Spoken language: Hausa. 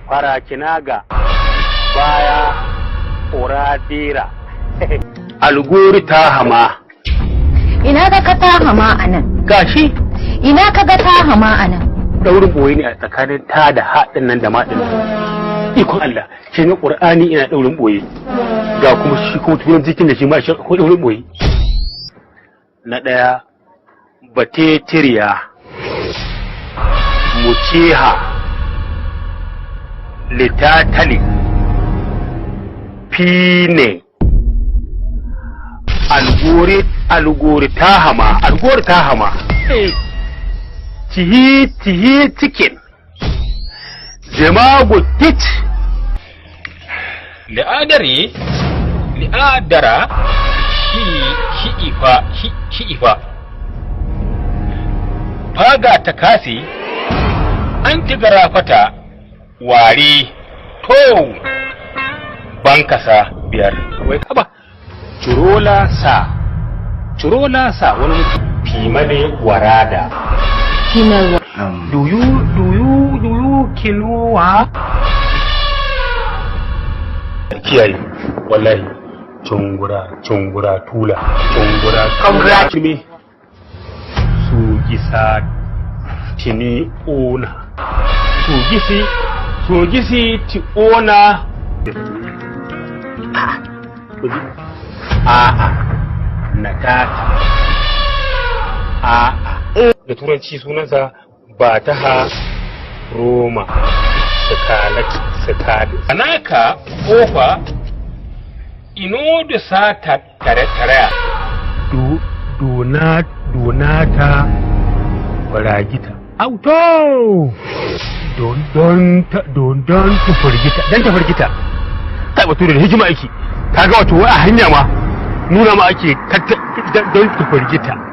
Farakinaga baya oradera alguri ta hama. Ina ga ta hama a nan? Gashi. Ina ka ga ta hama a nan? Daurin boye ne a tsakanin ta da haɗin nan da maɗin nan. Ikon Allah, shi ne Qur'ani ina daurin boye, ga kuma shi kuma turan jikin da shi ma shi ko daurin boye. Na ɗaya, batetiriya muceha litatali fine alguri alguri tahama alguri tahama tihi tihi cikin jemagu tit Li'adari li'adara shi shi'ifa shi shi'ifa faga ta kasi an tigarafata ware to bankasa biyar wai kaba curola sa curola sa wani mutum fimale warada. Female. Do you kinowa kiyaye wallahi cungura cungura tula cungura. Congrats. Me su gisa tini ona su gisi su gisi ti ona a natata a a da turanci sunansa ba ta ha roma skalak anaka kofa inodu sata tare tare du dona donata faragita auto don don ta don don ta firgita dan ta firgita. Kai bature da hikima aiki, kaga wato wai a hanya ma nuna ma ake don ta firgita.